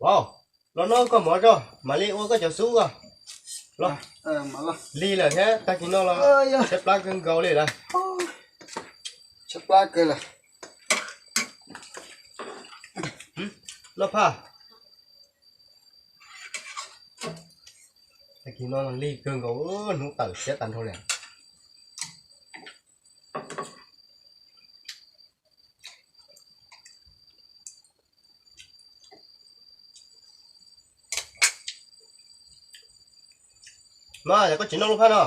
Pov, los noj koj mov tso, mam li ua koj cov xub os. Los, lig lawm thiab, tag kis no los tshaib plab kawg nkaus li lawm. Tshaib plab kawg lawm. Noj phaj. Tag kis no lig kawg nkaus, hnub tawm siab tag nrho li. Mas koj tsis noj lub phaj no?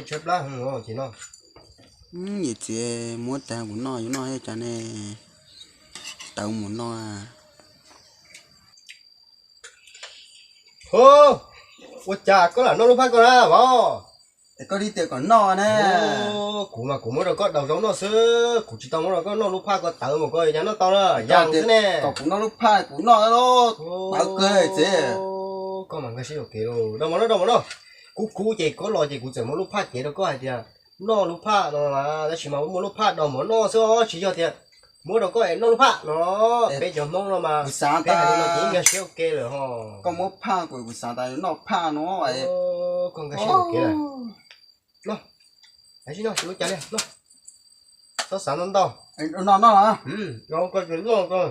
Tshaib plab heev tsis noj. Yawm txiv muab tag kuv noj, yuav noj cas ne, tawv mus noj. Ho, ua cas koj lam noj lub phaj ko na Vauv? Es koj li tias kom noj ne. Kuv mas kuv muab rau koj daus zaub noj xwb, kuv tsis tau muab rau koj noj lub phaj ko, tawv mus koj cas noj tau na, yam xwb ne. Kom kuv noj lub phaj kuv noj, tawv kawg txiv. Koj mas nkag siab yuam kev lauj, daus mov noj, daus mov noj. Kub kub ces koj los ces kuv txawm muab lub phaj cev rau koj hais tias noj lub phaj no, tab sis mas muab lub phaj daus mov noj xwb os, tsis yog tias muab rau koj es noj lub phaj no. Peb cov Hmoob no mas kuv xav tas no ces nkag siab ua ke lawm ho. Koj muab phaj kuv, kuv xav tas noj phaj no. Koj nkag siab ua ke lawm. Noj, tsis noj tsis ua cas li, noj. Txhob xav ntau ntau. No no, koj noj koj.